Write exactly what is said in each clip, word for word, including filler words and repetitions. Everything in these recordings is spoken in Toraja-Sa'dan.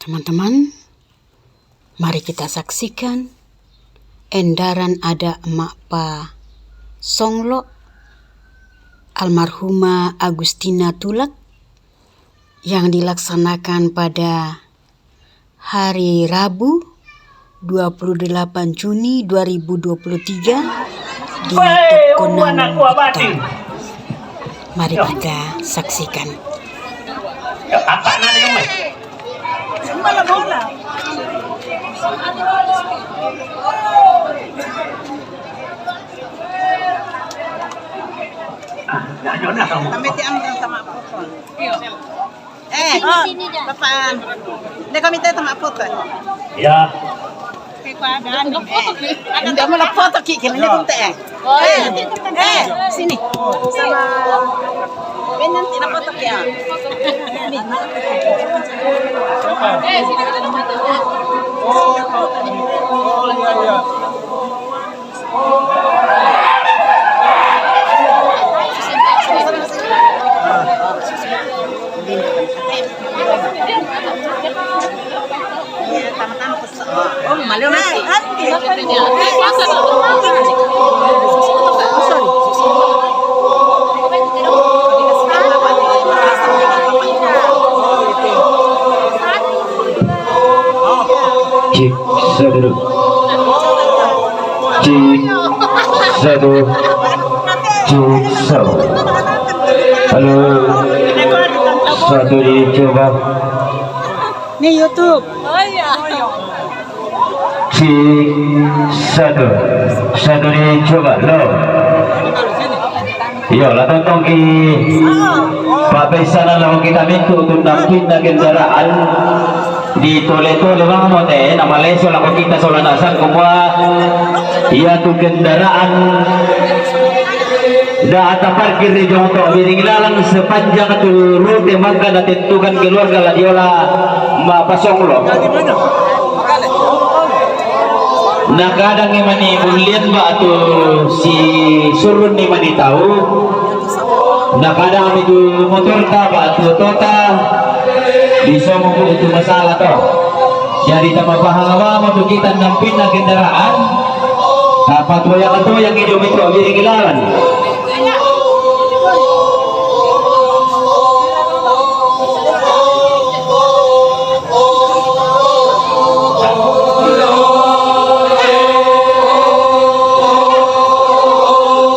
Teman-teman, mari kita saksikan endaran adat Mak Pa Songlo, almarhumah Agustina Tulak, yang dilaksanakan pada hari Rabu, dua puluh delapan Juni dua ribu dua puluh tiga di Hei, Tekunan Betang. Mari kita saksikan. Kami ti ang sama po. Eh, sini, oh, sini, Jan. Papa. Hindi kami tayo tama po to. Ya. Hindi mo na po to, kikil. Hindi kong tayo. Eh, eh, sini. Sama. Ganyan, tinapotok yan. Cek, satu. Cek, satu. Cek, satu. Halo. Satu, dicoba. Ni YouTube. Cek, satu. Satu, dicoba. Lo. Iyo, la tontong ki papesanan lao kita mintu tu nampinna kendaraan ditole-tole mamo te, namaleso lako kita sola nasang kumua, iatu kendaraan nda taparkir ri Jongto Biring Ilalang sepanjang tu rute mangka natentukan keluarga la diola mapasonglo. Nakadangi mani bullian batu si surunni mani tau. Nakadang mi tu motorta batu tota. Disomong tu masalah to. Jadi tama pahala mo tu kita nampinna kendaraan. Tapa toyang-toyang ijo mi tu Biring Ilalang.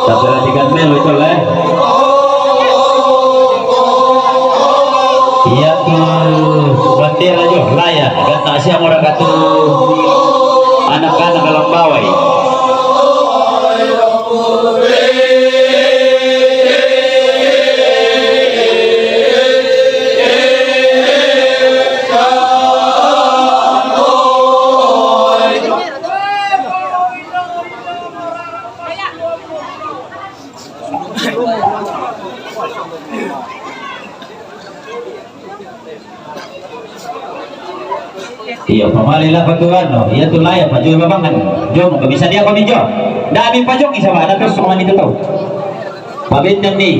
Taperhatikan melo itu, le. Iya tu bandera jo, laya. Gata siang orang katu anak-anak dalam bawai. Iya, pamali la patuan, no. Iya tu laya pajoi babangan. Jong, bisa dia kami jo. Nda mi pajong isaba, ada terus sama itu tau. Pabenden ni.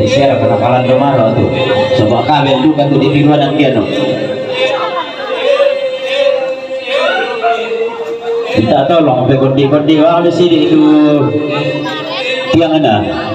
Siara penakalan domaro tu. Sebab kabel duka tu di tiruan dia no. Minta tolong pe kondi-kondi wang di sini tu. Tiang ada.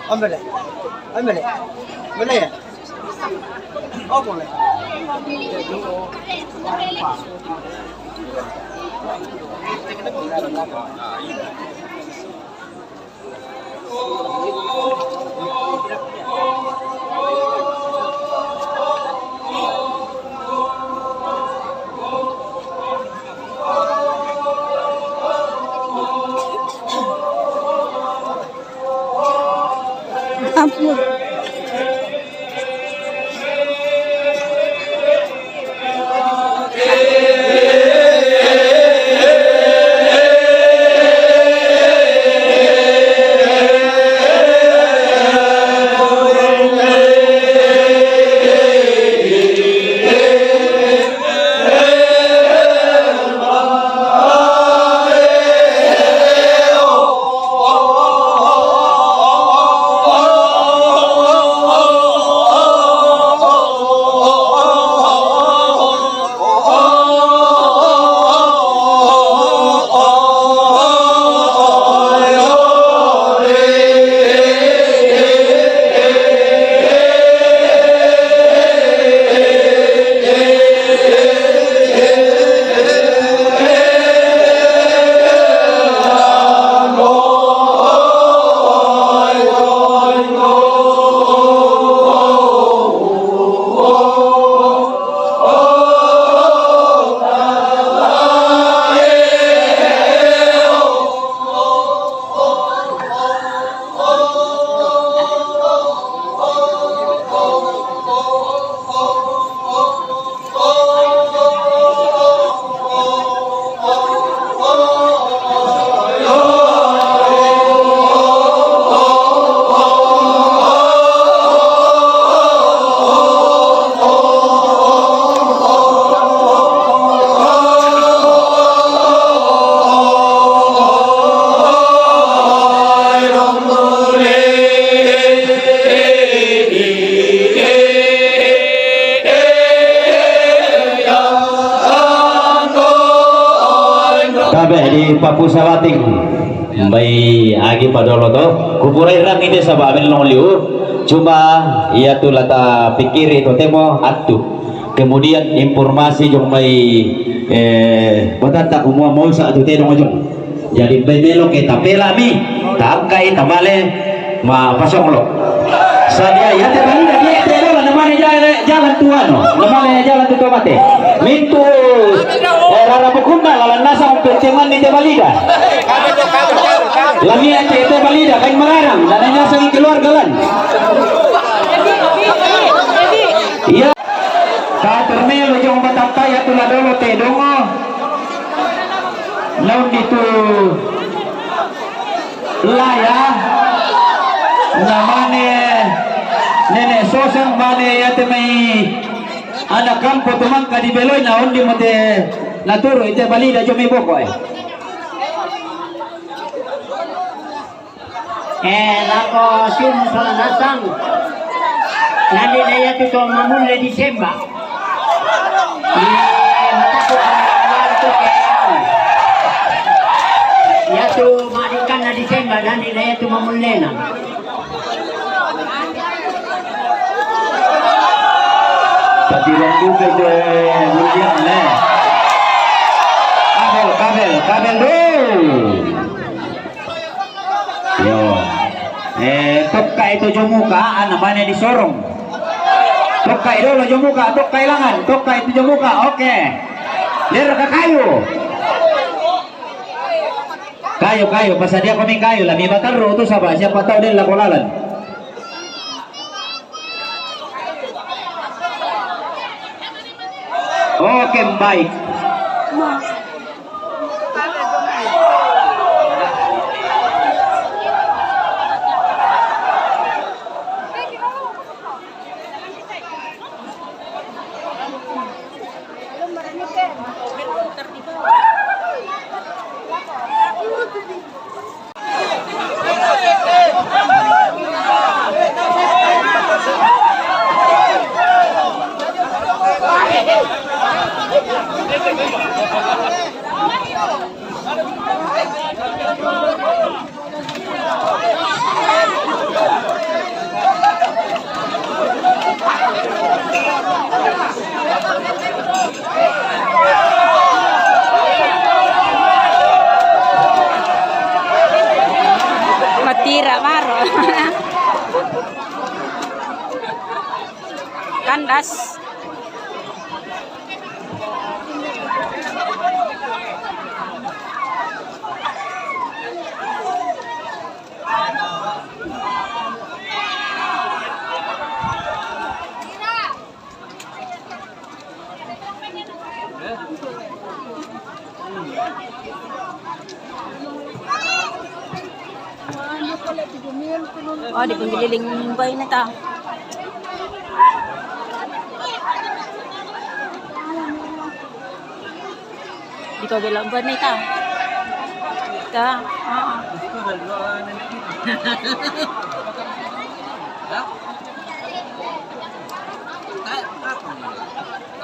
Ámbele, ámbele, ámbele. Ókole. Ampun. Tabe' di Papusa Bating. Mbai agi padolo to. Kupurai rang ite saba' amel nong liu. Cuma iya tu la ta pikiri to temo atu. Kemudian informasi jong mai, eh, batata kumua mau sa atu tedong jong. Jadi, mbai melo ke tapela mi, tangkai tabale, ma pasong lo. Sadia, ya te balida, dia te dola, namane jalan, jalan tu anu, namane jalan tu tomate. Mintu, eh, rara bukunna, lalan nasa umpentengan ni te balida. Lamia te, te balida, kain mararang, dan nasa keluarga lan. Iya. Ka termelo jong batata ya tu la dolo te dongo. Laun ditu laya, namane Nene Sosang mane ya te mai anak kampo tumangka di beloi na ondi mo te naturu ite balida jomi boko e. Eh, lako sin salanasang. Nandi na yatu to mamulle Disemba. Eh, mataku to ke. Yatu madikan na Disemba, nandi na yatu mamullena. Pati rambut itu, eh, mulia, eh. Kabel, kabel, kabel, dulu. Yo. Eh, tokka itu jomuka, ana mane disorong. Tokka itu lo jomuka, tokka ilangan, tokka itu jomuka. Oke. Lir ke kayu. Kayu, kayu, pasadia kami kayu lah. Mi batarru tu saba, siapa tahu dia laku lalan. Oke, baik. Tira maro. Kandas. Oh, di pagkililing bay na ta. Di ko bilang ba na ita? Ita. Oo.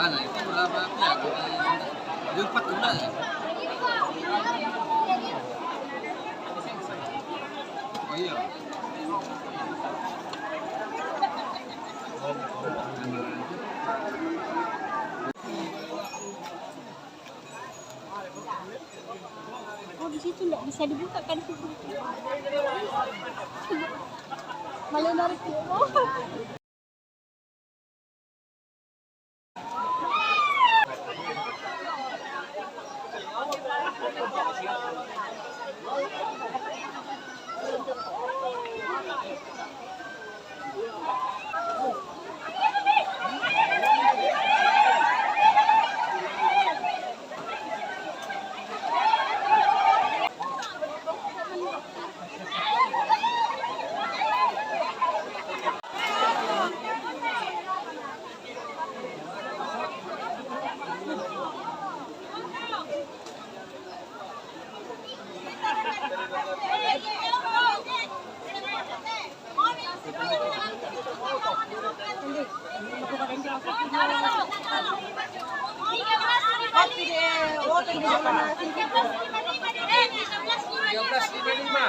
Ano, ito wala ba? Yung patula eh. Ayun. Oh, di siya tula. Bisa dibuka kan. Malu na rin po. Di sana ada keluar dari minggu kemarin tiga belas lima lima.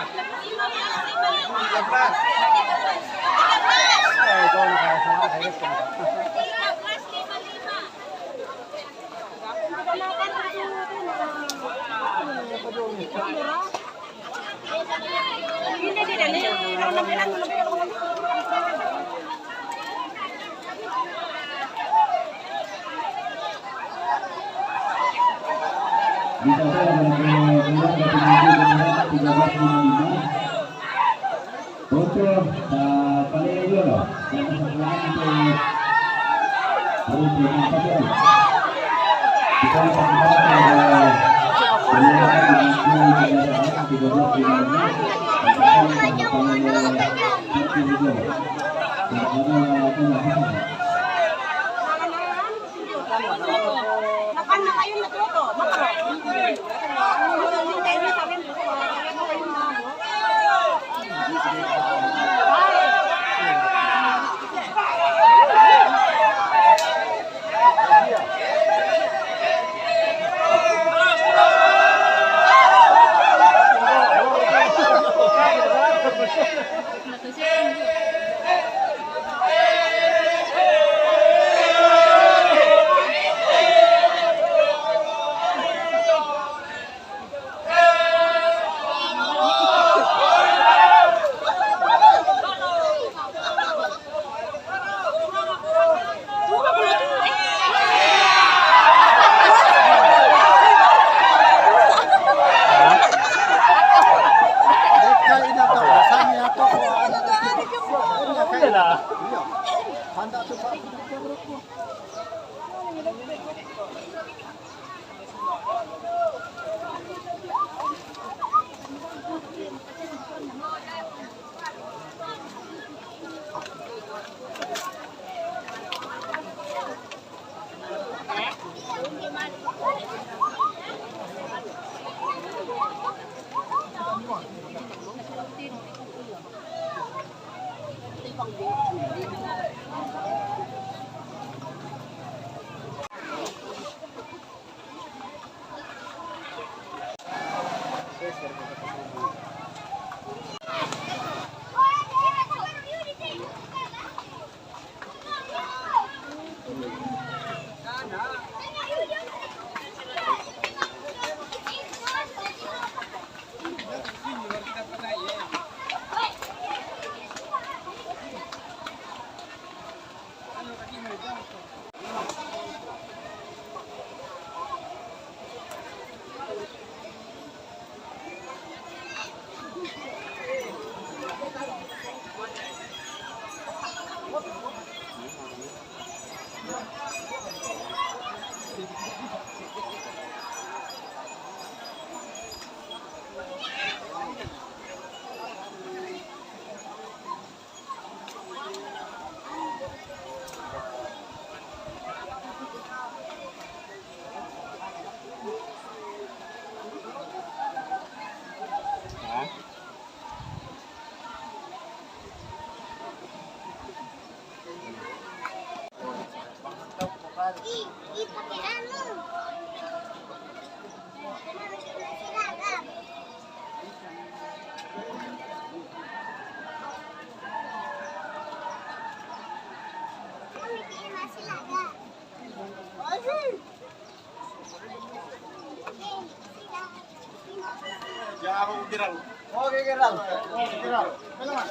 Untuk uh, paling dulu loh. Yang kesempatan untuk baru terima kasih. Kita akan bahas ada penyelenggara di minggu tiga belas lima lima. Ih, ih, pakai anu. Pakai nasi lagam. Pakai nasi lagam. Ya, aku viral. Oke, viral. Oke, viral. Mana, Mas?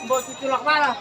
Mbok cuculak mana?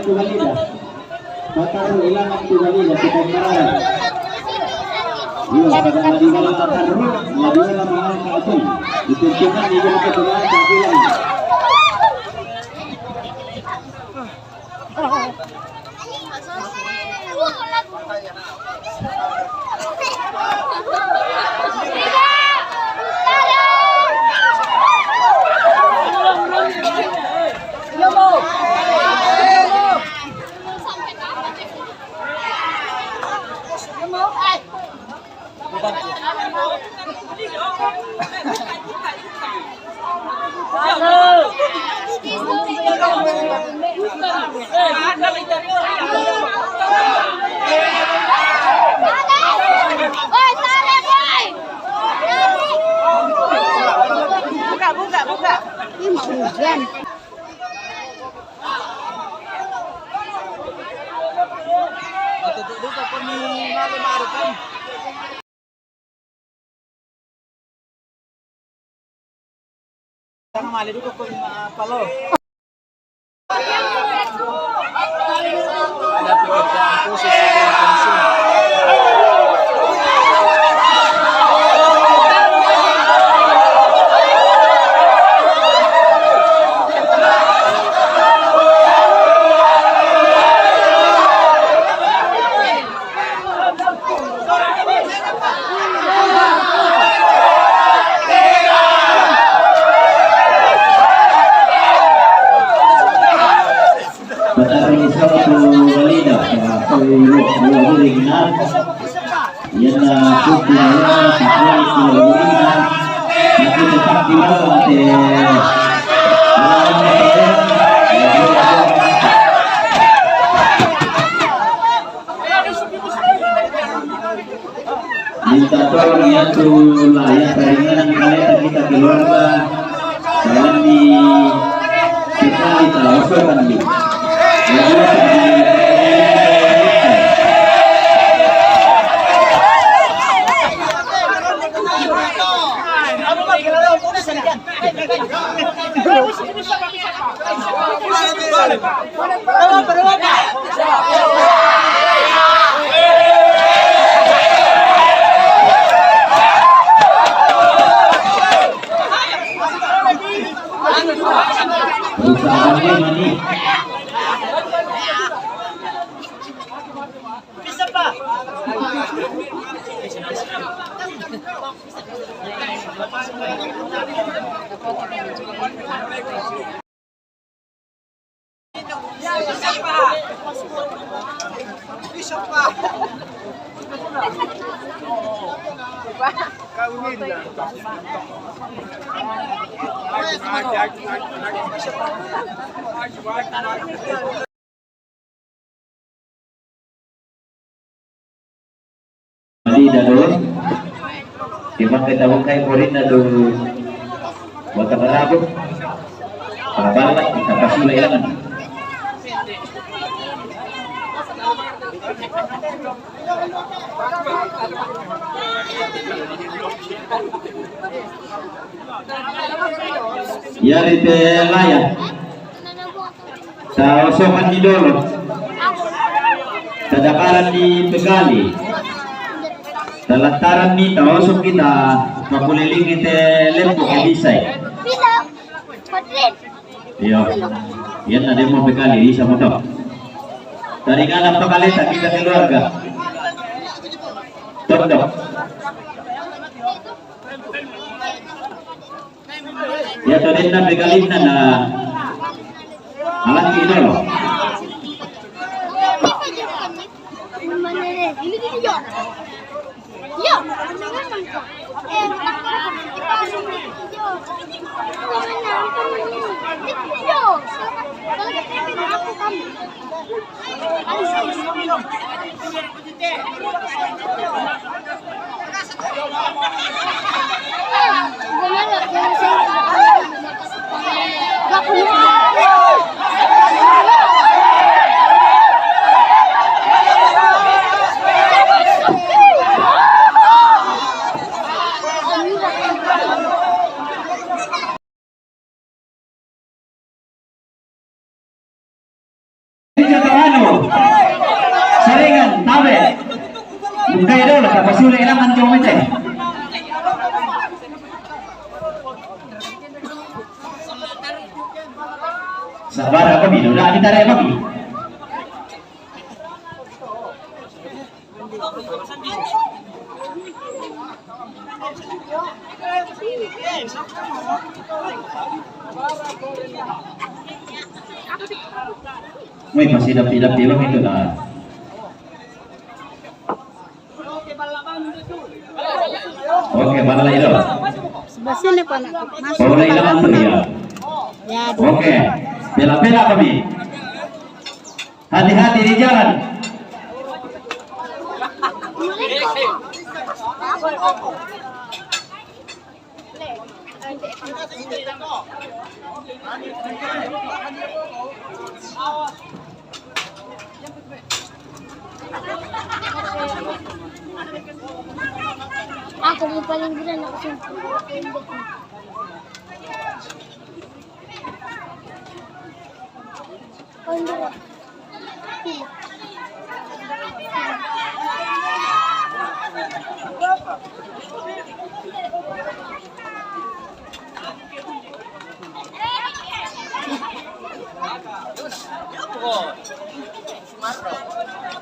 Tugalida. Batar ilang ang Tugalida, kita marah. Iya, pada di dalam batar, di dalam mga kaatol. Itu cuma di dalam mga kaatol. Buka, buka, buka. Ini mau hujan. Batar ni sa Tugalida, sa Tugalida. Yan na po, pinawala sa Tugalida. Nakita sa Tugalida, ate. Minta tolong ya tu lah ya, taringanan kaleta kita keluarga dalam di kita di tahu kan di. Mali dado. Di man kita hukay mo rin na do. Wata marabo. Pangabala, kita pasula ilangan. Yari te laya. Taosokan ni dolo. Tadakaran ni pekali. Talantaran ni taosok kita pakulilingi te lempo ke bisay. Iyo. Yan na demo pekali, isa mo to. Taringanan pakaleta kita keluarga. Tondok. Ya to din na pekalin na na. Alang kino. Kailangan yung ito eh. Sabar ako, Bino. Wala, kita rin, Bobby. May pasidap-idap, Bino, ito na. Okay, bala ito. Sebelah sini, Pak, nak. Masuk. Boleh hilang antu ya. Ya, oke. Bela-bela kami. Hati-hati di jalan. Ako mo paling gila na kasi.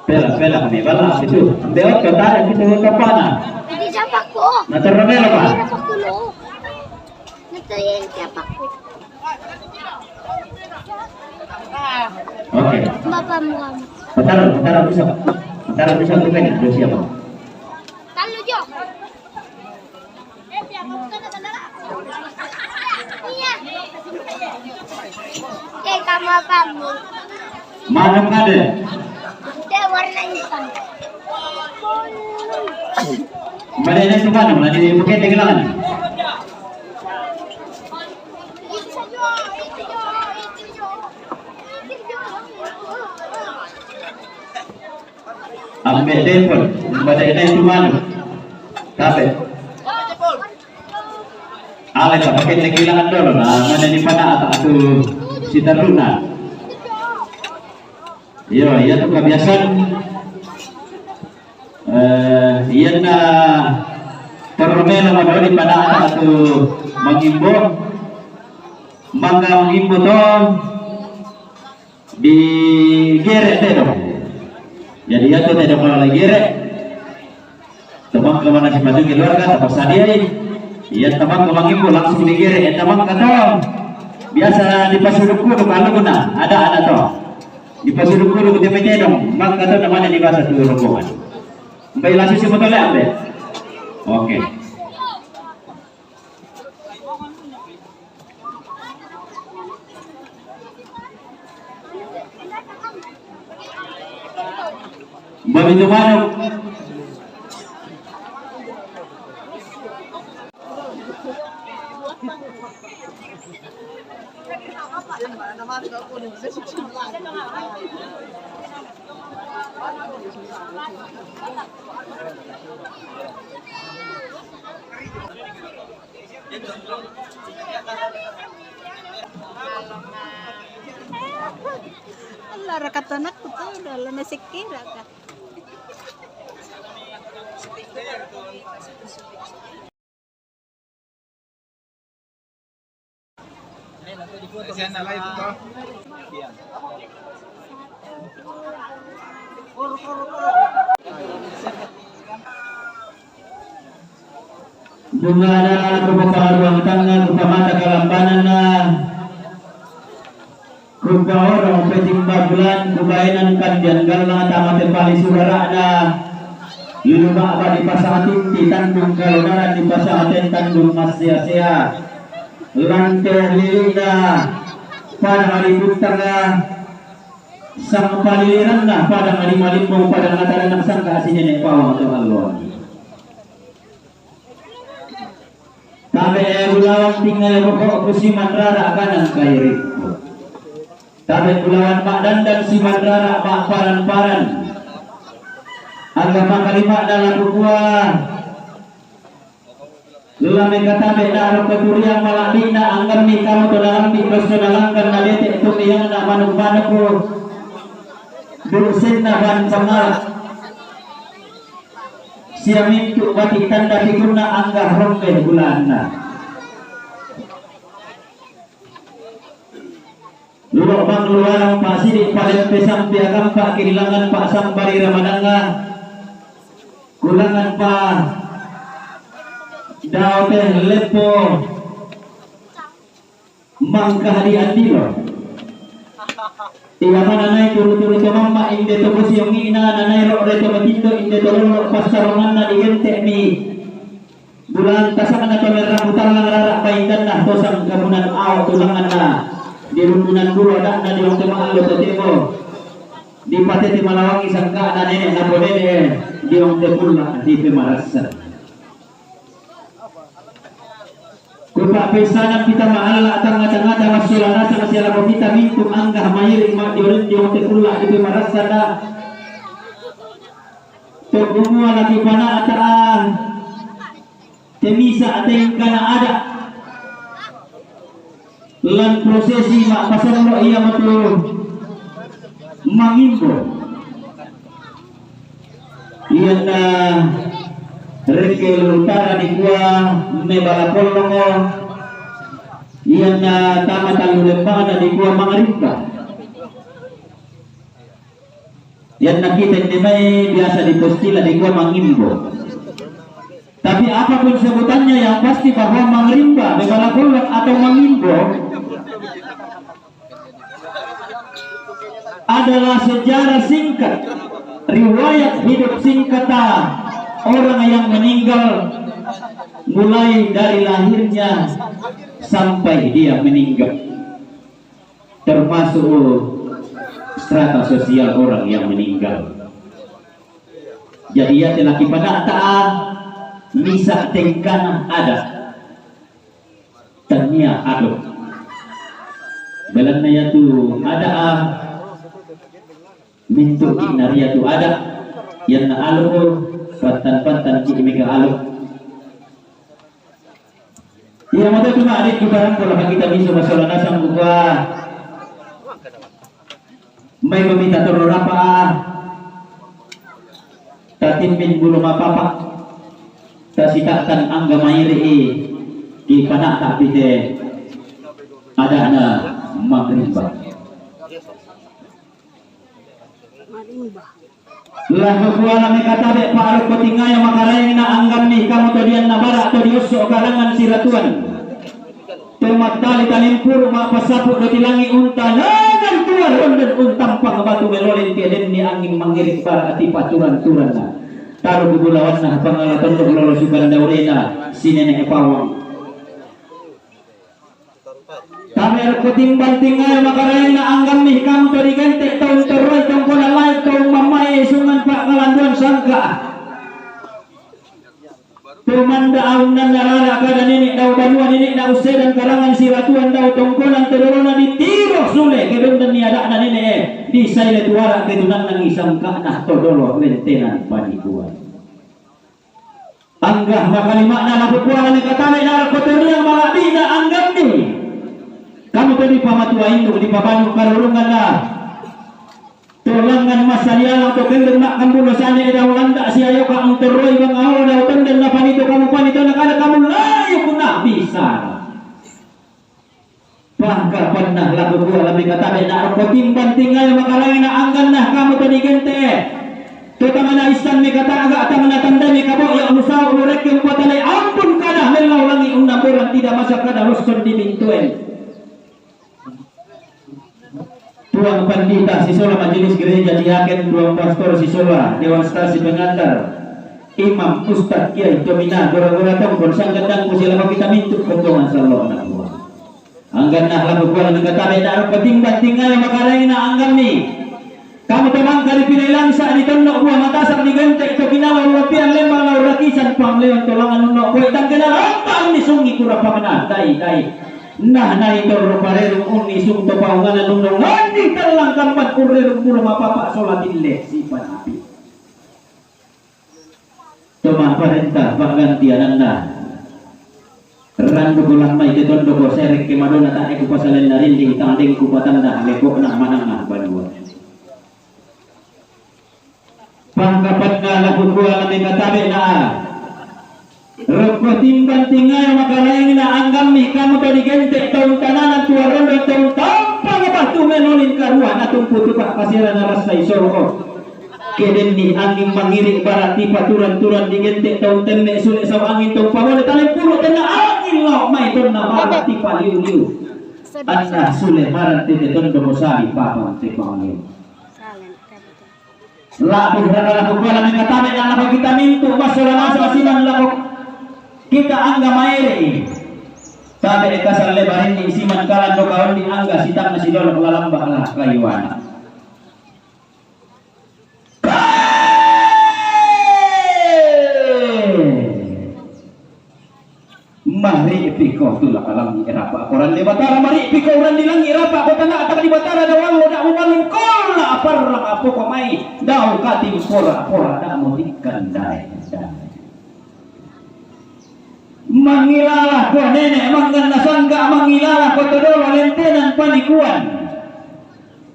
Pela, pela, kami bala, itu. Ambil kata, itu kapan? Hindi siya pa ko. Natural na ba? Hindi na pa ko, no. Nagtayin siya pa ko. Okay. Bapa mo kami. Patar, patar bisa. Patar bisa tu kan, dia siapa? Talo, Jo. Iya. Eh, kamu apa, kamu? Manok na din. Hindi, warna hitam. Mali na ito, manok na din. Bukit na kailangan. Ambil telepon, pada ini cuma tabe. Alay ka, bakit nagilangan dolo na, mana ni pana ata atu si Taruna. Iyo, iya tu kabiasan. Eh, iya na termela madoni pana ata atu mangimbo. Maka mangimbo to. Di gere tedong. Jadi iya tu tedong kalau lagi gere. Teman ke mana si maju keluarga, tempat sadia. Iya teman ke mangimbo langsung di gere. Eh, teman kata biasa di pasuduk kudu kalau guna ada ada tu. Di pasuduk kudu dia tedong. Maka tu namanya di bahasa tu rombongan. Baik langsung si motor ambil. Oke. Babitu manok. Allah, rakat anak ko to, dala na sikira ka. Dungana rupa paruang tanga, rupa mata kalambanan na, rupa orang peting bagulan, rupa enan kandian galang tamate pali surarana. Luma ba di pasangatin ti tandung kalonaran di pasangatin tandung masia-sia. Lanter lilina pada malibut tanga. Sang paliliran na pada ngadi malimbong pada ngataran sang ka asine ne pawang to alon. Tabe bulawan tinggal rokok ku si manrara kanan kairi. Tabe bulawan mak dandan si manrara mak paran-paran. Agama kalima dalam bukuah. Lelame katabe na roko turiang malak dina anggan ni kamu to dalam di kosto na langkan na dete tu yang na manuk-manuk ku. Durusin na ban pangalak. Siya mintu' bati' tanda pikunna angga' rombe bulaanna. Lolo' mangluarang pa'sidi' palempe sampe agampa' kilangan pa'sambari Ramadanga. Kulangan pa daote leppo mangkahadi' andilo. Iya mana nai turu-turu to mamma' inde to bosi ongi'na, na nai ro're to matindo inde to lolo' passaronganna digente'mi. Bulan tasakna to merra mutallang rara' baindanna to sangkamunan ao' tulanganna. Dirundunan bulu ada'na diong te ma'allo to tebo. Dipatete malawangi sangka'na nene' naponene' diong te pulla' dipemarassan. Kupa'peissanan kita ma'alla' tangnga-tangngata massola nasang sialamo kita mintu' angga mairi' ma'jorenjo te kulla' dipemarassanna. To'gumua laki pana'ta'ang temisa tengkana ada' lan prosesi ma'pasallo' iamotu mangimbo. Iyanna rekke lu utara dikua mebala pollongo, iyanna tama tallu lembana dikua mangarimba. Iyanna kita inde mai biasa dipostila dikua mangimbo. Tapi apapun sebutannya, yang pasti bahwa mangarimba, mebala pollong atau mangimbo adalah sejarah singkat, riwayat hidup singkat orang yang meninggal, mulai dari lahirnya sampai dia meninggal, termasuk strata sosial orang yang meninggal. Jadi, iate laki pana'ta'ang misa' tengkana ada'. Tannia alo'. Belanna iatu ada'a mintu'ki' nariatu ada'. Iyanna alo', pattan-pattanki' meka alo'. Iamoto tu ma'dikku parangko la kita miso masola nasang kukua. Mai mamita torro rapa'a. Tatimmin bulu mapapa', tasita'tan angga mairi'i, kipana'ta' pite ada'na mangrimba. Lahu kuala mekatabe' pa'alukko tingayo makaraengna anggammi kamu to dianna bara' to diosso' karangan siratuan. To mattali talimpuru' ma'passapu' doti langi' unta nanan tuwa ronden untampang batu meloleng kedenni anging mangngiri' bara' ati paturan-turanna. Taru bubulawanna pangala tondok lolo sukan daurena sinene' pawang. Tabe' rukku timbang tingayo makaraengna anggammi kamu to digente' to untorroi tongkona lain to ummammae isungan pa'kalanduan sangka. Tumanda' aunnanna rara' kada nene' dao banua nene' na ussedan karangan siratuan dao tongkonan to dolona ditiro sule ke bendanni ada'na nene'e disaile tuara' ke tunannangi sangka'na to dolo lentenan panikuan. Angga makalima'na nakukuala mekatabe' na kotoriang mala'bi'na anggammi. Kamu to dipamatua indu' dipabanu karurunganna. Tulangan masa dialang to kendeng ma'kambulo sane dao landa' siayoka' untorroi bang aola dao tenden napanito kamu panito nakana kamu layuk nabisara. Pangkapanna laku kua la mekatabe' na rokko timbang tingayo makaraengna angganna kamu to digente'e. To tangana issan mekataga' tangana tandai mekabo' ya ulusao ulurekke upatalai ampun kada mellau langi' unnamboran tidak masa kada losson dipintuen. Tuang pandita sisola majelis gereja diaken, tuang pastor sisola dewan stasi pengantar, imam, ustad, kiai, tomina, gora-gora tongkon, sanggendangku silama kita mintu' potongan sallo'na Puang. Angganna laku kuala mekatabe' na rokko timbang tingayo makaraengna anggammi. Kamu to mangka dipilai langsa' ditonno' bua matasak digente' to kinawa luapian lembang lau rakisan pangleon to langan unno' pole tangkena lampang disungi kurang pamana dai-dai. Nah, nai torro parerung unnisung to paunganan unnonganni tallang kammat urrerung pulo mapapa' sola tille sipan api. To ma'parenta pa'gantiananna. Randuko lammai te tondoko serekke madona ta'e kupasalenna rinding tang deng kupatanna leko'na manangnga banua. Pangkapanna laku Kuala mengatabe na. Roko timbang tingayo makalaing na anggammi kamu to digente' taung tananan tuarondo taung tampang batu menolin karua natumpu tupa' pasera narassa isoro. Kedenni angin mangiri' bara' tipaturan-turan digente' taung temme' sule sau angin taung pamole talempuru tenna angin lao' mai tonna bara' tipaliu-liu. Anna sule marante te tondo mosali papang te pangaliu. La'bu rara la kukuala mengatabe na lako kita mintu' massola masa siman lako kita angga maere'i. Tabe' kasalle barinni siman kalando kaondi angga sitangnga sidolo' lalamba' la kayuana. Mari'piko tula' langi' rapa' ko rande Batara, mari'piko rande langi' rapa' ko tana'tang di Batara, dao allo da' muballung kolla' parrang apoko mai, dao katimpora-pora da' mutikkan dae-dae. Mangilala ko nene' mangnganna sangga', mangilala ko todolo lentenan panikuan.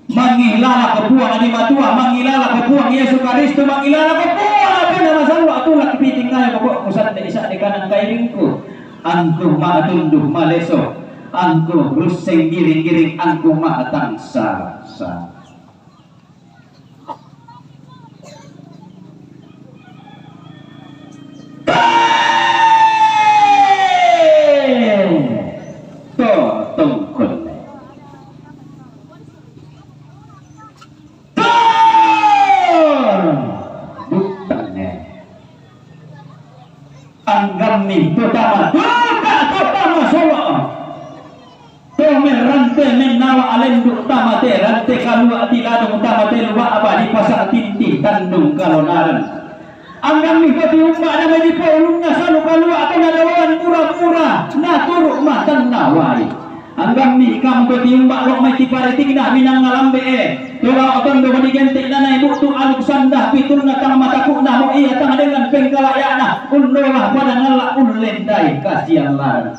Mangilala ko Puang di Matua, mangilala ko Puang Yesu Karisto, mangilala ko Puang Apana Masallo', atulak piting ayo ko ko sande isa de kanan kairingku. Angku ma'tundu maleso, angku russeng giring-giring, angku ma'tangsa-sa. To tongkon. To buttang. Anggammi to tama duka to tama solo. To merrante mennawa alendu' tamate rante kalua' tiladung tamate lua'ba dipasa'tinti tandung kalonaran. Anggammi to tiumba' na mai dipoulunna salu kalua' to nadoloan mura-mura naturu' matanna wai. Anggammi kamu to tiumba' lo' mai tiparitikna minanga lambe'e. To lao' tondoko digente' na nai bu'tu aluk sanda pitunna tang mataku'na mo ia tang dengan pengkalaya'na ullola pada ngalla' ullendai kasiallaran.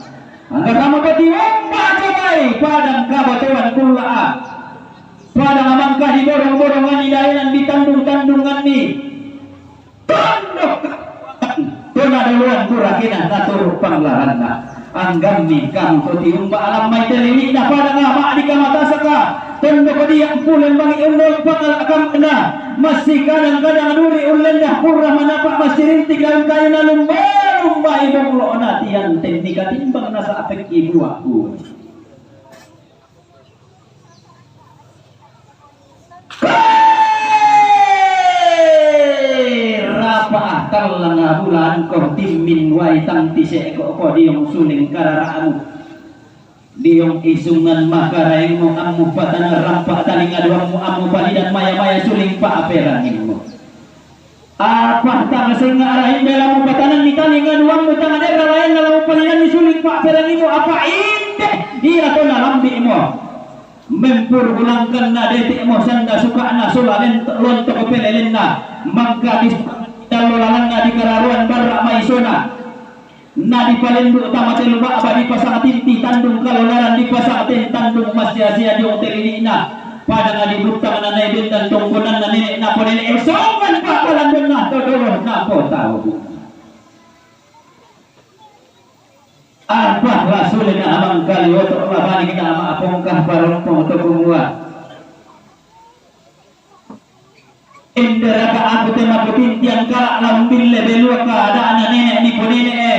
Angga tama pati womba cobai padang kabatoan kulla'a. Padang amangka diborong-boronganni daenan ditandung-tandunganni. Tondok to nadoloan burakena naturu' panglaranna. Anggammi kamu to tiumba' alammai telili'na padang ama' di kamatasaka. Tondoko dia' pule bangi ulloi pangalakamna. Massikadang-kadang duri ullenna purra manapa' massirintik daun kayuna lumba-lumbai bonglo'na tiang tenni katimbang nasa'pekki bua-bua. Rapa'a tallang bulan ko timmin wai tang tise'ko ko diong suling karara'mu. Diong isungan makaraengmu ammu patanang rampa' talinga duammu ammu palidan maya-maya suling pa'perangimmu. Apa tang senga' ara'in bela mupatananni talinga duammu tang derra laenna la mupalidanni suling pa'perangimmu apa inde ia to nalambi'mo. Mempuru bulangkanna dete'mo sanda suka'na sola lento-, lontok pelelenna mangka disuka'na dallo lalanna dikararuan barra' maisona. Na dipalendu' tama telu ba'ba dipasang tinti tandung kalonaran dipasang ten tandung massia-sia diong telili'na. Padanga dibuttang nanai bendan tongkonanna nene' napo nene' esongan pa'palandonna todolo napo tau. Apa la sule na amang kali oto' la balik na ama apongkah parompong to kumua. Inderaka aku te makutintian kala' la umbille beluaka ada'na nene' nipo nene'e.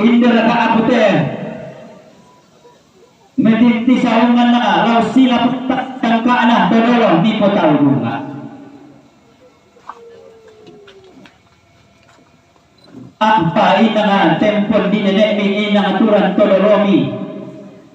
Inderaka aku te metinti saunganna la ussila tangka'na todolo nipo tau bunga. Apa inang tempon di nene'mi inang turang todolomi.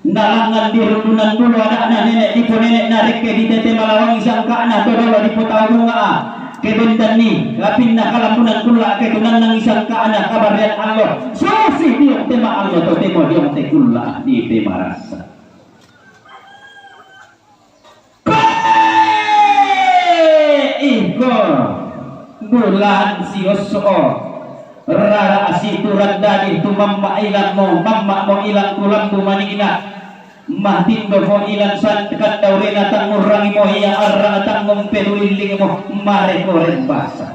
Nalangngan di rundunan bulu ada'na nene' dipo nene' narekke ditete malawangi sangka'na todolo dipotaunga. Kebendanni, apinna kalambunan kulla' ketunannangi sangka'na kabarrean allo. Susi diong tema allo totemo diong te kulla' di pemarasa. Pe! Iko bulan siosso'o rara' siturang dadi tu mamma' ilangmo, mamma'mo ilang tu lambu mani'na. Matindo mo ilan san kandau rena tangurrangi mo ia arra tangum pedulilling mo mare koreng basa.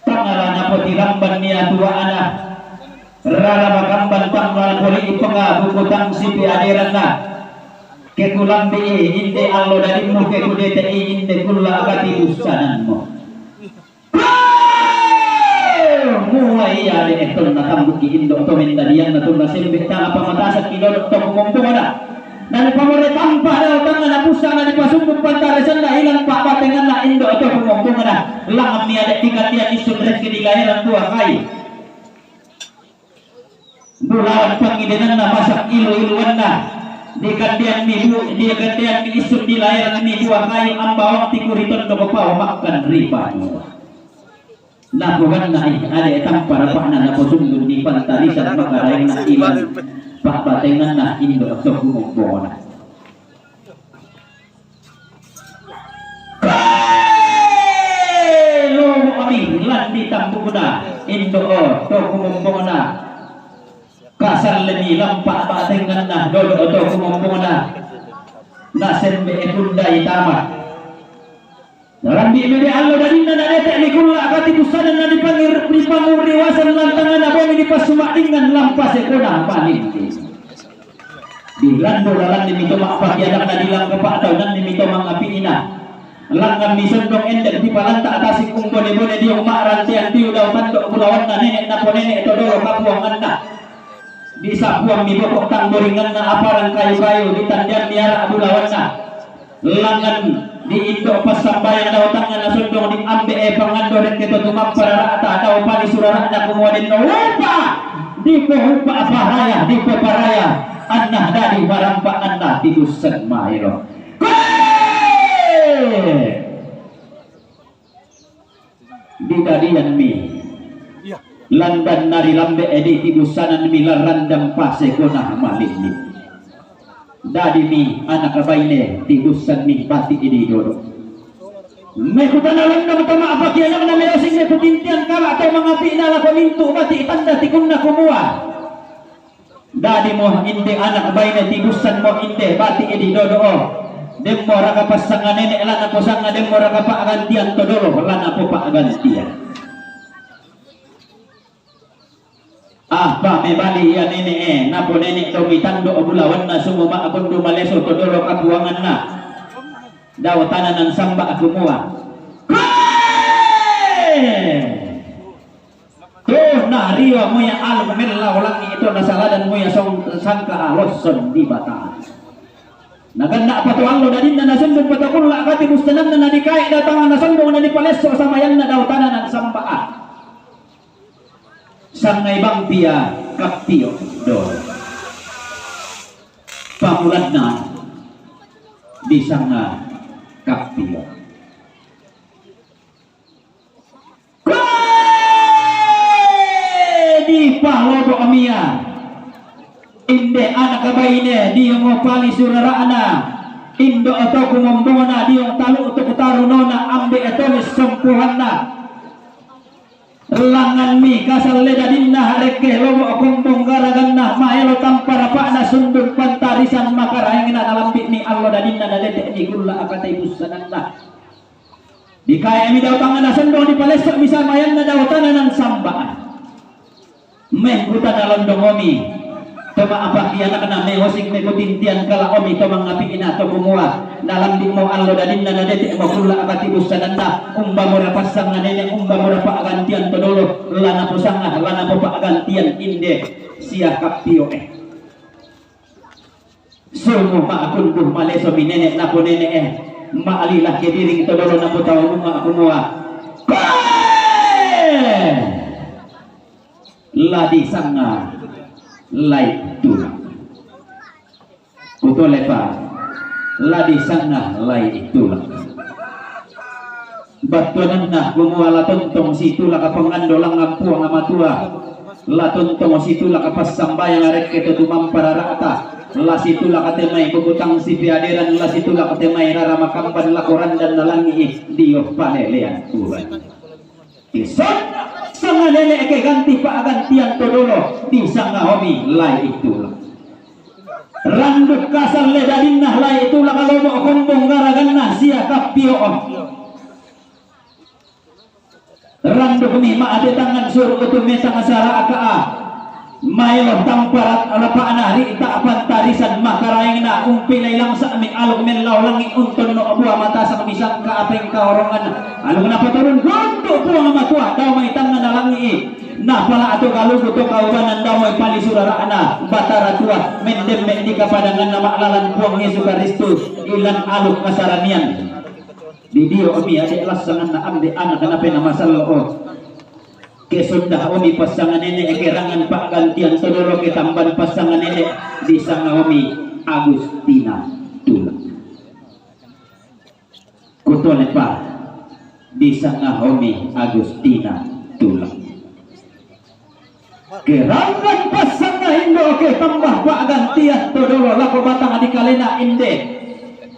Tangala napotiramban nia tuaana. Rara makamban tangala poli ipenga buku tang sipi aderanna. Kekulambi inde allo dadimmu kekudete inde kulla akati bussananmu. Mua ia de etonna tambuki indo to mendadianna tunna sembe tala pamatasakki lolo to kumompona. Nani pamore tampa dao tangnga na pussana dipasunduk pantare senda ilang pa'batenganna indo to kumompona. Langammi ade dikandian issun rekki di laeran dua kai. Bulawan pangidenanna masak ilu-iluanna. Dikandianmi bu-, dikandianmi issun di laeranmi dua kai ambawang tikuri tondok pao makkan ri banua. Napoganna ih ade tampa rapa'na naposundun di pantarisan makaraenna ilan pa'batenganna indo to kumompona. Lomo'mi lan di tambukna indo to kumompona. Kasallemi lampa batenganna dodo to kumompona. Nasembe e kundai tama. Narambi mede allo dadinna nadete ni kulla akati bussananna dipangir-, dipangurriwasan lantangana bongi dipassumaddingan lampa sekona panindi. Di lando lalanni mito ma'pakianakna di langka pa'taunanni mito mangapi'ina. Langngammi sondong endek dipalanta tasik umbone-bone diong ma'rantean tiu dau tando bulawanna nene' napo nene' to dolo kapuanganna. Disapuammi boko' tanggoringanna aparang kayu-kayu ditandiammi ara' bulawanna. Langngan di indo' passambayang dao tangnga nasondong di ambe'e pangando rekke to tumappa rara'ta dao palisu rara'na kumua denno upa dipohupa paraya dipoparaya anna dadi marampa anna tibussan maelo. Koe! Didadianmi landanna ri lambe'e di tibussananmi larrandang pasekona malilli. Dadimi anak baine tibussanmi bati' di dodo. Mekutana londong to ma'pakianakna meosing mekutintian kala to mangapi'na lako mintu' bati' tanda tikunna kumua. Dadimo inde anak baine tibussanmo inde bati' di dodo'o. Demmo raka passanga nene' lana posanga demmo raka pa'gantian to dolo lana popa'gantian. Apa mebali ia nene'e, napo nene' to mitando bulawanna sumu ma'bundu maleso to dolo kapuanganna. Dao tananan samba kumua. Koe! Tuh, na riwa muya aluk mella ulangi itu na saladan muya song sangka alosson di bata. Na ganna' patu allo dadinna na sundung patu kulla' kati bustananna na dikai datang na sundung na dipalesso samayanna dao tananan samba. Sangai bang pia kappio do. Pamulanna di sanga kappio. Koe dipalobo' mia. Inde anak baine diong pali surara'na. Indo' otoku mombona diong talu' otoku tarunona ambe' atolis sompuhanna. Langnganmi kasalle dadinna harekke lobo' kombong garaganna maelo tampa rapa'na sundung pantarisan makaraengna nalambi'mi allo dadinna nadete'ni kulla' akatai bussananna. Dikae'mi dao tangnga nasondong dipalesso'mi samayanna dao tananan samba'an. Meh kutana londongomi. Toma apa kianakna mehosing mekutintian kala omi to mangapi'ina to kumua. Nalambi'mo allo dadinna nadete'mo kulla' akati bussananna. Umbamora passangnga nene' umbamora pa'gantian to dolo. Lana posanga lana popa'gantian inde sia kappio'e. Sumu ma'kunduh malesomi nene' napo nene'e, ma'lila kediring to dolo napo tau bunga kumua. Koe! Ladi sanga lai tulang. Kutolepa ladi sanga lai tulang. Battuananna kumua la tontong situla kapangando langngan Puang Matua. La tontong situla kapassambayang arekke to tumampa rara'ta. La situla katemai bubutang sipiaderan, la situla katemai rara makamban lako randanna langi'i dio palelean uran. Isonna sanga nene' ke ganti pa'gantian to dolo di sanga omi lai tulang. Randuk kasal le dadinna lai tulak lobo' kombong garaganna sia kappiyo'o. Randuk mi ma'ate tangan suru' utu metang sara'aka'a. Maelo tamparat rapa'na ri ta' pantarisan makaraengna umpilai langsa'mi aluk mellao langi' untonno' bua matasang misangka apengkaorongan aluk napaturun guntu' Puang Matua dao mai tangngana langi'i. Napala' to galugu to kaubanan dao mai palisu rara'na Batara Tua mendemme' di kapadanganna ma'lalan Puang Yesu Karistus ilan aluk kasaranian. Didio' mi ade' lassanganna ande anak napena masallo'o. Ke sonda omi passanganene' ke rangan pa'gantian todolo ke tamban passanganene' disanga omi Agustina Tula. Kutole pa disanga omi Agustina Tula. Ke rangan passanna indo' ke tambah pa'gantian todolo lako batang dikalena inde.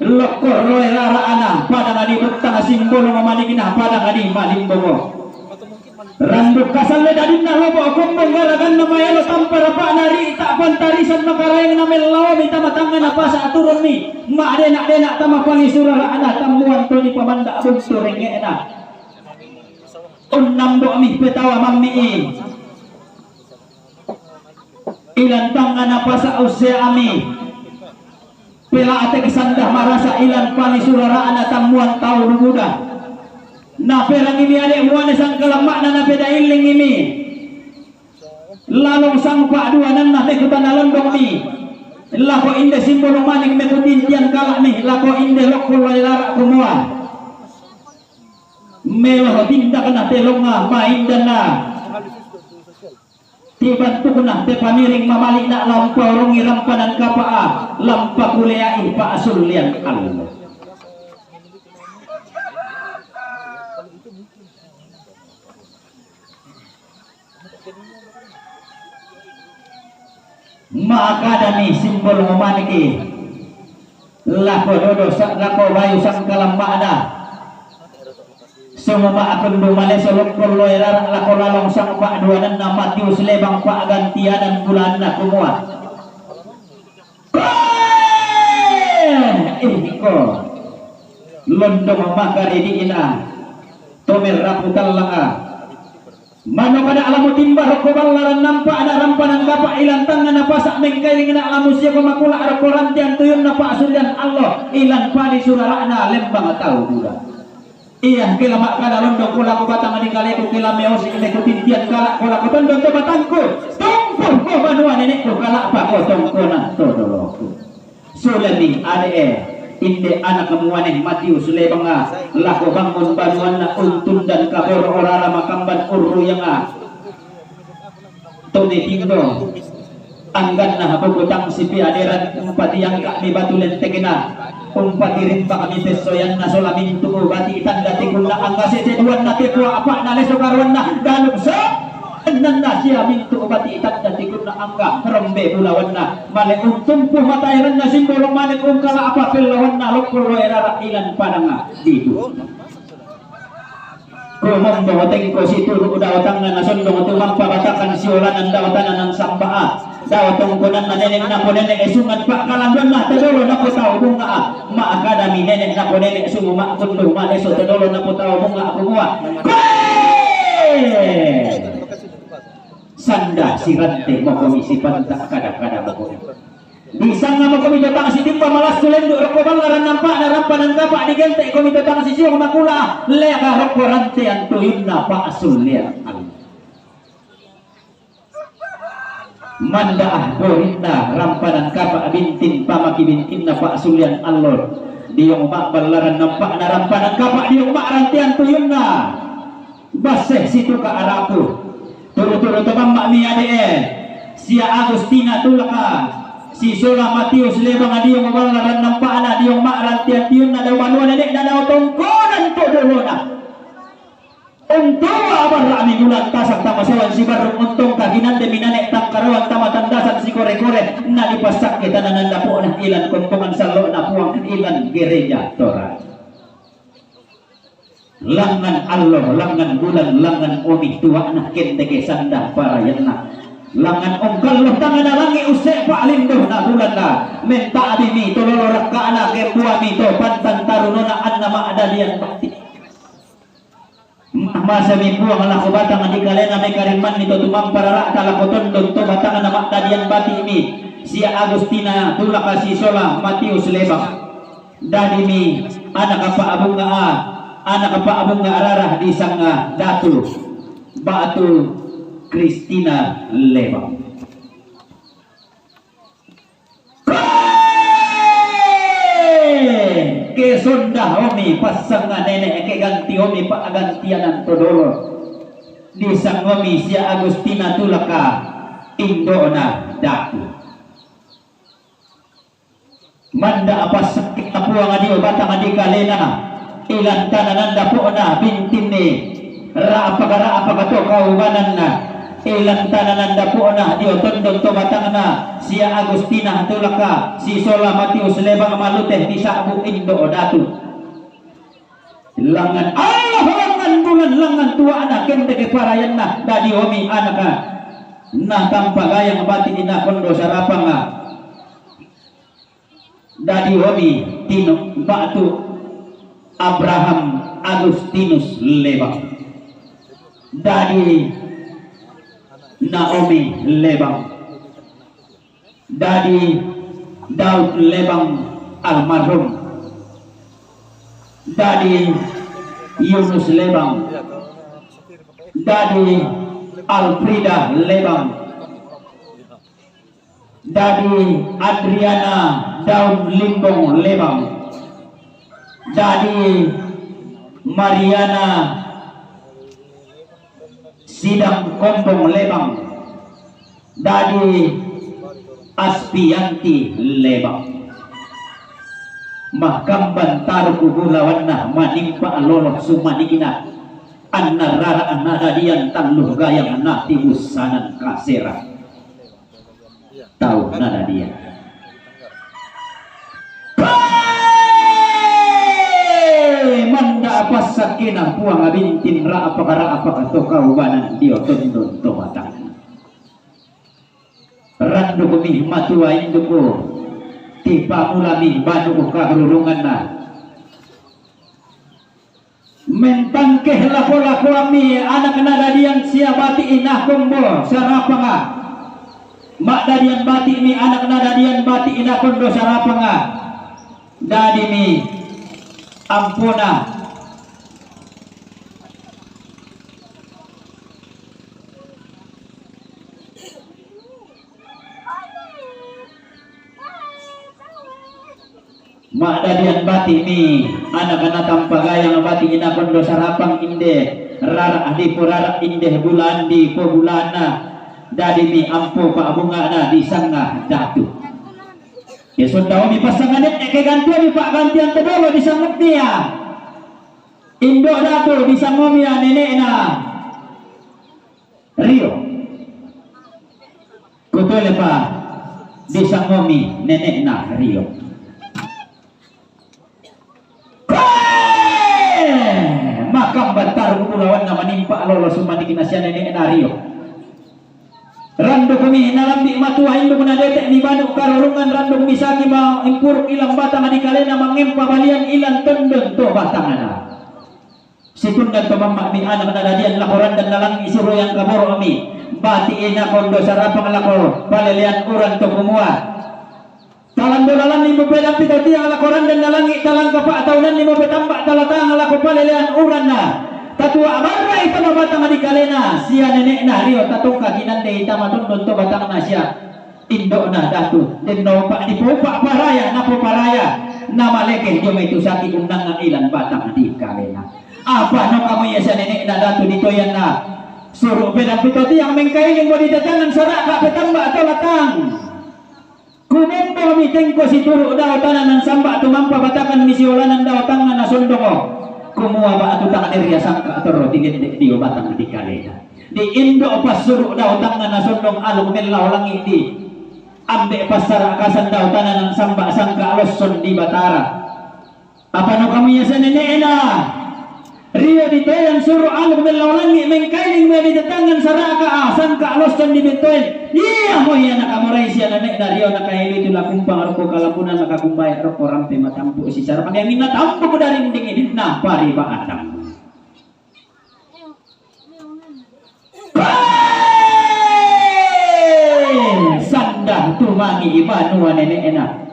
Lokko roe rara'ana padang di buttang simbolong manikna padang di malimbongo. Randuk kasalle dadinna lobo' kombong garaganna maelo tampa rapa'na ri ta' pantarisan makaraengna mellaomi tama tangngana pasa' turunmi ma'dena'-dena' tama palisu rara'ana tammuan to dipamanda' buntu rengnge'na. Unnambo'mi petawa mammi'i. Ilan tangngana pasa' usse'ami. Pela'tek sanda marasa ilan palisu rara'ana tammuan tau luguda. Naperangimi ade' muane sangkalamma'na napedaillingimi. Lalong sangpa' duananna mekutana londongmi. Lako inde simbolong manik mekutintian kala'mi lako inde lokko loe lara' kumua. Melo tindakna telonga maindanna. Tibantukna te pamiring mamali'na lampaorongi rampanan kapa'a lampakulea'i pa'asullian allo. Ma'akadami simbol mamaniki lako dodo sa-, lako bayu sangkalamma'na. Sumama' akundu maleso lokko loe rara' lako lalong sangpa' duananna Matius Lebang pa'gantianan bulaanna kumua. Koe! Ih, iko. Londong makaridi'ina. Tomerrapu tallanga. Mano kada' lamu timba rokko ballaran nampa'na rampanan kapa' ilan tangngana pasa' mengkailingna lamu siako makula' rokko rantean tuyunna pa'sullian allo ilan palisu rara'na lembang tau buda. Iya, kila ma'kada londong ko lako batang di kaleku, kila meosi' leku tintian kala'ko lako tondon to batangku. Tumpu ko banua nene'ku kala'pa ko tongkonan to doloku. Sulemi ade'e, inde anak muane Matius Lebanga, lako bangun banuanna untundan kaboro orara makamban urruyanga. Tone tindo, angganna buku tang sipi aderan umpati angka'mi batu lentekna, umpati rimbakmi pessoyanna sola mintu' bati tanda tikunna angga seseduanna tekua apa'na leso karuanna, daluk so, ennanna sia mintu' bati tanda tikunna angga rombe bulawanna. Male untumpu mataeranna simbolo male ungkala apa pellawanna lokko loe rara ilan padanga ditu. Kumombo tengko situru' daotanna nasondong tu mampabatakan siolanan daotanna nan samba'a. Dao tongkonanna nene' napo nene' esungan pa'kalanduanna todolo napo tau bunga'a. Ma'akadami nene' napo nene' sumu ma'kundu maleso todolo napo tau bunga'a kumua. Koe! Sanda sirante mokomi sipanta kada-kada mokomi. Disanga mokomi to tang sitimba malassu lendu' rokko ballaran nampa'na rampanan kapa' digente' komi to tang sisiong makula' leaka rokko rantean tuyunna pa'sullean allo. Manda'ah borinna rampanan kapa' bintin pamaki bintinna pa'sullean allo. Diong ma'ballaran nampa'na rampanan kapa' diong ma'rantean tuyunna. Basse situka' araku. Turu-turu to mamma'mi ade'e. Sia Agustina Tulaka. Sisola Matius Lebang diong ballaran nampa'na diong ma'rantean tuyunna dao banua nene'na dao tongkonan to dolona. Untua abarra'mi bulan tasak tamasoan sibarrung untong kaginande minane tangkarawan tamatandasan sikore-kore na dipassakke tananan dapo'na ilan kompongan sallo'na Puang ilan gereja Torah. Langngan allo, langngan bulan, langngan omi tua'na kendeke sanda parayanna. Langan ungkal lo tangana langi use pa lindo na bulan na. Menta di mi to lolo rakana kembua mi to pantan tarunona anna ma dadian bati. Masa mi puang lako batang di kalena me kariman mi to tumamparara ta lako tondon to batang na ma dadian bati mi. Sia Agustina tulaka si Sola Matius Lebang. Dadi mi anak apa abunga a, anak apa abunga rarah di sanga datu. Batu Kristina Lebang. Ke sonda omi pasanga nene ke ganti omi pa gantianan todolo. Di sangomi sia Agustina tulaka indona datu. Manda apa sakit tapuang adi obatang adi kalena. Ilan tananan dapona bintinni. Ra apa kara apa kato kaubananna. Ilan tananan dapona dio tondon to batangna sia Agustina tulaka si Sola Matius Lebang malute di sabu indo datu. Langan Allah langan bulan langan tuana kende ke parayanna dadi omi anaka. Na tampa gayang bati ina kondo sarapanga. Dadi omi Tino batu Abraham Agustinus Lebang. Dadi Naomi Lebang. Dadi Daud Lebang almarhum. Dadi Yunus Lebang. Dadi Alfrida Lebang. Dadi Adriana Daun Limbong Lebang. Dadi Mariana Sidang Kombong Lebang. Dadi Aspianti Lebang. Mahkamban taru kubulawanna manimpa lolo sumanikina. Anna rara anna dadian tallu gayang na tibusanan kasera. Tau na dadian. Manda apa sakina puang abintin ra apa kara apa kato kaubanan dio tondon to batang. Randuku mi matua induku ti pamula mi banuku kabrurunganna. Mentangkeh lako-lako ami anak na dadian sia bati ina kombo sarapanga. Mak dadian bati mi anak na dadian bati ina kondo sarapanga. Dadi mi ampona. Mak dadian bati mi anak na tampagayang bati ina kondo sarapang inde rara di porara inde bulan di pobulana. Dadi mi ampo pa bunga na di sanga datu. Ya sonda omi pasanganet eke gantian mi pa gantian todolo di sanguk dia. Indo datu di sangomi ya nenek na. Rio. Kutole pa di sangomi nenek na Rio. Makam bantar kulawan na manimpa lolo sumani kinasia nenek na Rio. Randu kumi nalambi matua indu kuna dete mi banu karurungan randu kumi saki ma impuruk ilang batang di kalena mangempa balian ilan tondon to batangana. Situndan to mamma mi anak na dadian lakoran dan nalang isuru yang kaboro mi. Bati ina kondo sarapang lako palelean uran to kumua. Talang dolalan ni mupedang pito tiang lakoran dan nalangi talang kapa taunan ni mupetamba talatang lako palelean uran na. Tatua barra ita mabatang di kalena sia nenek na Rio tatungka kinande ita matundun to batang na sia. Indo na datu, den no pa di popa paraya, na po paraya, na maleke dio mai tu sati undang ilan batang di kalena. Apa no kamu ya sa nenek na datu di toyan na. Suruh pedang pito tiang mengkailing bodi datangan sarak ka petamba atau latang. Kumembo mi tengko si turu dau tananan samba tumampa batakan misi olanan dau tangan na sondongo. Kumua ba atu tangan ria sangka atau roti gendek dio batang di kalena. Di indo pasuru dau tangan na sondong alung mella olangi di. Ambe passarakasan dau tananan samba sangka alosson di Batara. Apa no kamu ya sa nenek na? Riyo di toyan suru' aluk mellau langi' mengkailing me' di tetangan saraka' a sangka' losson di bintoen. Iya mo iya nakamorai siya nene'na riyo nakahili tu lakumpang roko kalabunan nakakumbaya' roko rampe matampu' si sara' paniangin na tampu' dari dingin na pari ba'atang. Sanda tumangi' ibanuwa nene'na.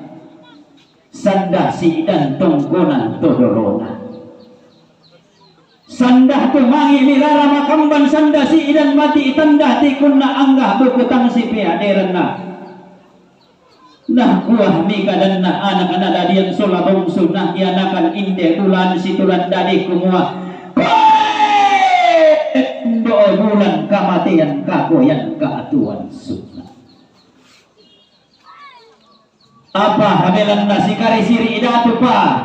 Sanda si'dan tongkonan todolona. Sanda tumangi' mirara makamban sanda si'dan mati' tanda tikunna angga buku tangsi peyaderanna. Nah kuah mikadanna anak nadadiyan sola bongsu nah iyanakan inde bulan situran dadi kumuwa. Koe! Ndo bulan kamateyan kakoyan ka'atuwan sunna. Apa habelanna sikari siri' idatu pa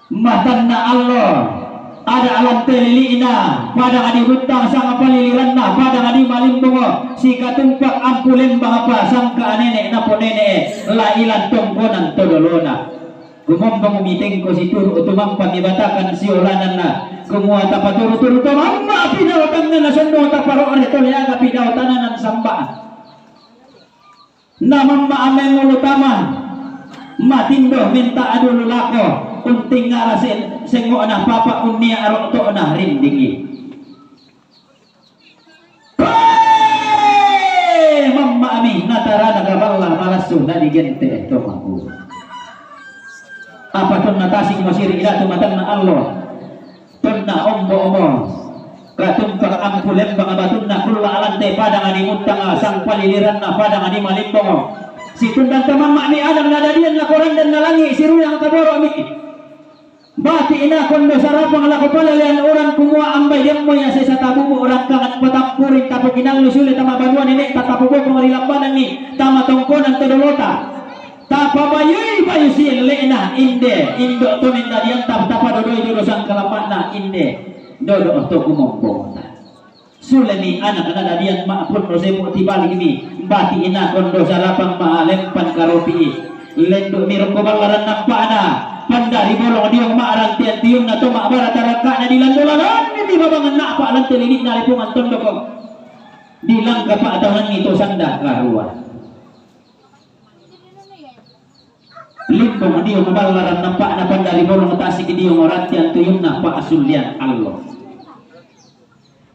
matanna allo, ada' alan telili'na, padang adi buttang sanga paliliranna, padang adi malimbungo, sikatumpak ampu lembang apa sangka anene' napo nene', la ilan tongkonan todolona. Kumombong mitengko situru' tumampa mibatakan siolananna, kumuwa tapaturu-turu tomamma pidao tangngana sonno taparo're tole aga pidao tananan samba'an. Na mamma amengulu tama matindo menta adulu lako unting ngara se-, sengo'na papa unnia aro to'na rindingi. Koe mamma ami natarana gaballa malassu na digente to maku. Apa tonna tasik masiri ila tu matanna allo. Tonna ombo-ombo. Katumpak ampu lembang batunna kulla alante padang adi muttanga sang paliliranna padang adi malimbongo. Situndan tamamma mi adang nadadian lako randan nalangi siruyang kaboro mi. Bati ina kondo sarapang lako palelean orang kumua ambai demmo ya sesa tabubu orang kangan patampurin tapu kinallu sule tama banua nene tatapu bokong ri lambanan ni tama tongkonan todolota. Tapabayui-bayui si elle'na, inde, indo' to mendadian tap-, tapadodoi dodo sangkalamma'na, inde, dodo to kumombongta. Sulemi anak nadadian ma'punno sebo' tibalikmi, bati ina kondo sarapang ma'alempan karopi'i. Lendu'mi rokko ballaran nampa'na, pandari bolong diong ma'arantean tiunna to ma'bara tarakka'na dilandolananni babangan na'pa' lante lili'na ripungan tondoko. Dilangka pa'taunanni to sanda karuan. Limbong diong ballaran nampa'na pandari bolong tasik diong orattian tuyunna pa'asullian allo.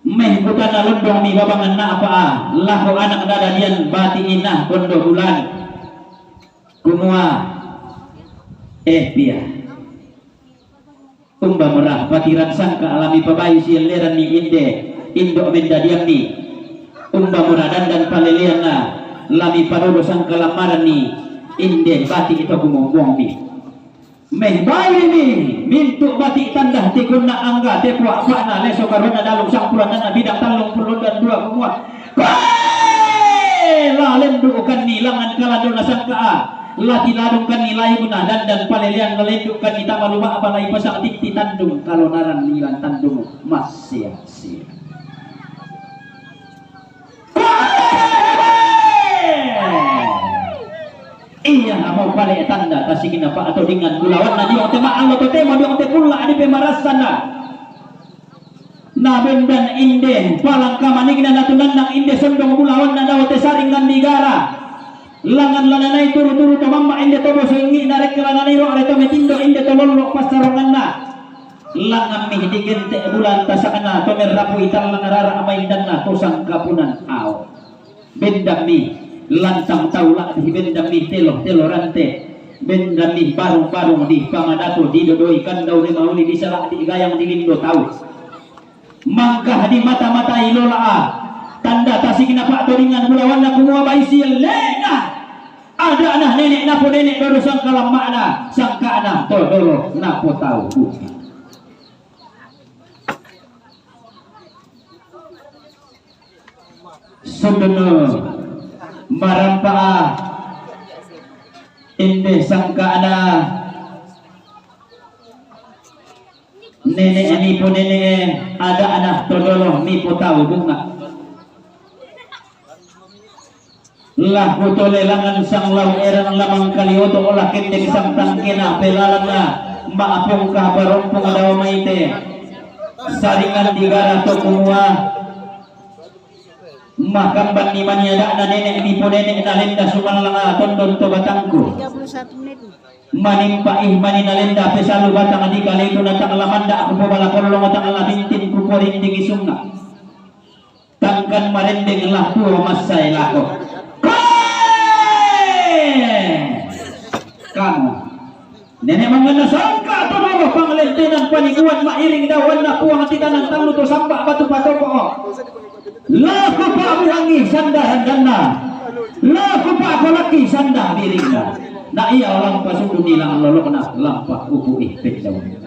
Meh kutana londong mi babangan na'pa'a lako anak dadadian bati ina kondo bulan. Kumua, eh, pia. Umba mura patiran sangka' lami pabayu si elleranni inde, indo' mendadianni. Umba mura dandan paleleanna lami padodo sangka' lammaranni inde, bati' to kumombongmi. Meh bayumi mintu' bati' tanda tikunna angga tepo a'pa'na leso karuanna dalung sampulannanna bidang tallung pulundan dua kumua. Koe! La lendu'kanni langan kalandona sangka'a, la tiladungkanni laibuna dandan palelean, la lendu'kanni tama luma' balai pasang titti tandung kalonaran nilan tandung massia-sia. Koe! Iya, amo pale tanda tasikina pa atau dengan bulawanna diong te ma'allo to temo diong te kulla adi pe marassanna. Na bendan inde, palangka manigna natunannang inde sondong bulawanna dao te saring ngandigara. Langan lananai turu-turu to mamma inde to boso ingi na rekka lananai ro are to metindo inde to lollo passaronganna. Langan mi digente bulan tasakna to merrapu itallang rara maindanna to sangkapunan ao. Bendammi lantang tau la'bi, bendammi telo-telo rante, bendammi barung-barung di pangadato, di dodoi kandau, di mauli, di sala'di gayang, di lindo tau. Mangkah di mata-mata ilola'a, tanda tasikna pa'todingan bulawanna kumua baisi elle'na. Ada'na nene' napo nene' dodo sangkalamma'na, sangka'na to dolo napo tau. Sundunu marampa'a inde sangka'na nene' nipo nene' ada'na to dolo nipo tau bunga. Lah kutole langan sang lau erang lamang kalioto olah kendek sang tangkena pelalanna ma'apongka barompong dao maite. Saringan digara to kumua. Makamban ni maniada'na nene' niponene' nalenda sumallanga tondon to batangku. Manimpa'ih mani nalenda pesalu batang di kaleku na tang lamanda' kupobala kollong tang labintin kuporindingi sunga'. Tangkan marendeng lah tuo massae lako. Koe! Kamu. Nene' manganna sangka' to dolo panglentenan paniguan ma'iring daoanna Puang titanan tallu to samba' batu patoko'o. Lako pa'buhangi sanda randanna. Lako pa'kolakki sanda biringna. Na ia lampa sunduni langan lolokna lampa upu'i pendaun.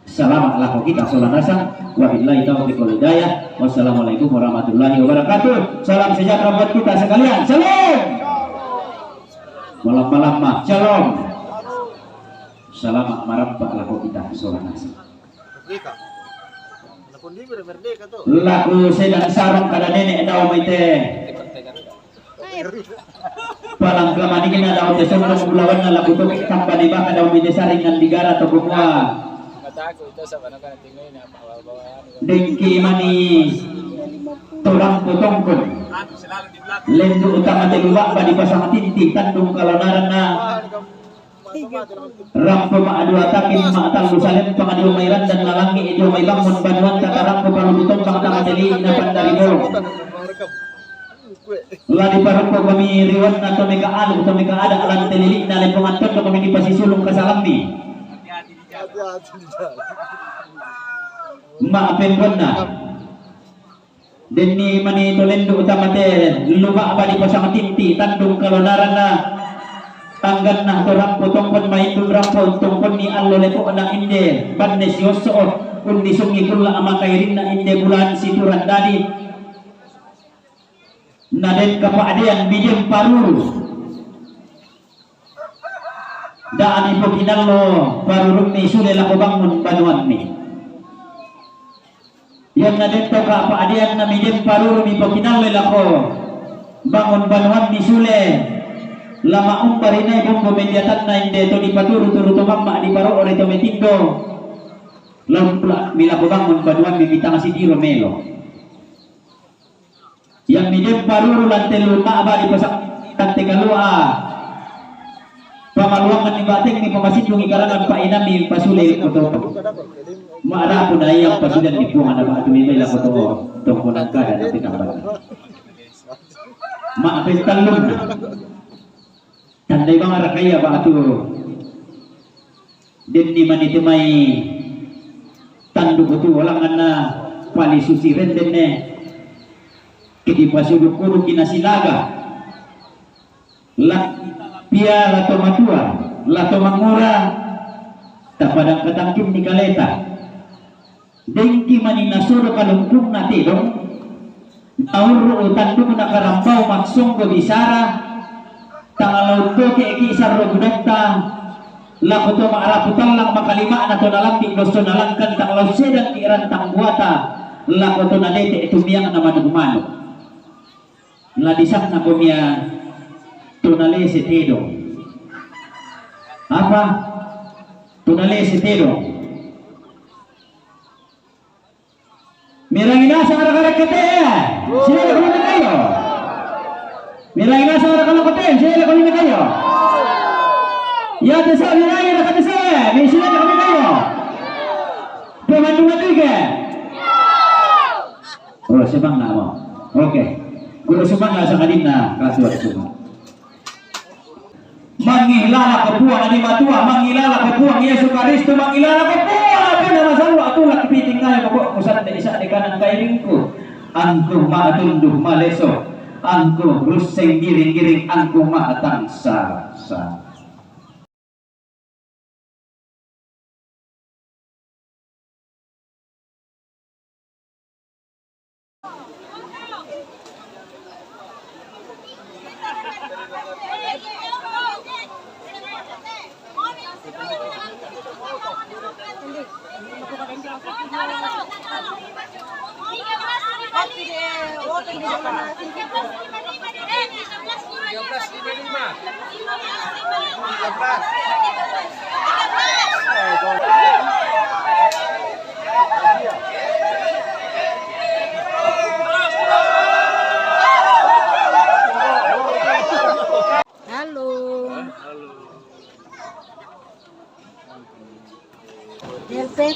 Salama' lako kita sola nasang. Wabillahi taufiq wal hidayah. Wassalamualaikum warahmatullahi wabarakatuh. Salam sejahtera buat kita sekalian. Shalom. Malam-malam mah. Shalom. Salama' marampa' lako kita sola nasang. Laku sedang sarong kada nene' dao mai te. Palangka maniki na dao te sondong bulawanna laku toke' tambani baka dao mai te saringan digara to kumua. Dengki mani to rampo tongkon. Lendu' utama te luba'ba dipasang tinti tandung kalonaranna. Rampo ma'dua takin ma'tallu salempang dio mai randan nalangi' dio mai bangun banuanta tarampo paludu tombang tama teli'na pandari bolong. La diparokko kami riwanna to meka alu to meka ada' lan teli'na lepongan tondo kami dipasisulung kasalammi. Ma'pembuanna. Denni mani to lendu' tama te luba'ba dipasang tinti tandung kalonaranna. Tangganna to rampo tongkon maindung rampo tongkonni allo lepo'na inde banne siosso'o unnisungi kulla' makairinna inde bulan situran dadi. Na den kapa'dean bideng paruru. Da'ani pokinallo parurummi sule lako bangun banuammi. Ianna den to kapa'deanna mideng paruru mipokinalloi lako bangun banuammi sule, la ma'umbari nai bombo mendiatanna inde to dipaturu-turu to mamma' diparo'ore to metindo, la umpula'mi lako bangun banuammi mitanga sitiro melo. Yang mideng paruru lan tellu ma'ba dipasang tante kalua. Pamaluangan ni bateng ni pamasindung ikarangan pa'inami pasule koto. Ma'rapu na yang pasudan ni Puang ada batu mimai la koto. Tongkonan kada na pitambal. Ma'pentallun. Tandai bang raka ia batu. Denni mani te mai tandu' tu olanganna pali susi rendenne. Ke dipasuduk-kuduki nasilaga. La pia la to matua, la to mangura, tapadang katangkim ni kaleta. Dengki mani nasodo kalungkungna tedong, naurru tandukna karambau massonggo bisara, tang lao toke'ki sarro budatta, lako to ma'rapu tallang makalima'na to nalambi' dosso nalangkan tang lao sedangki rantang buata, lako to nadete' tumiangna manuk-manuk. La disannako mia to nalese tedong. Apa? To nalese tedong. Mirangi nasang arak-arak kete ya. Sila ko mikayo. Mirangi nasang arak-arak kete, sila ko mikayo. Ya te sa mirangi arak kete sa. Mi sila ko mikayo. Pemandu mati ke. Oh, semangat mo. Oke. Guru semangat sangadinna kasuat semua. Mangngilala ko Puang di Matua, mangngilala ko Puang Yesu Karisto, mangngilala ko Puang Apena Masallo', atulak piting ngayo ko Puang, kusande isa di kanan kairingku. Angku matunduh maleso, angku russeng giring-giring, angku matang sa-sa.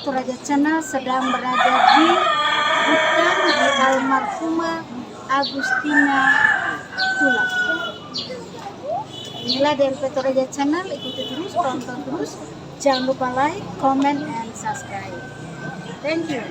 Toraja Channel sedang berada di hutan di almarhumah Agustina Tulang. Inilah D L P Toraja Channel, ikuti terus, tonton terus. Jangan lupa like, comment, and subscribe. Thank you.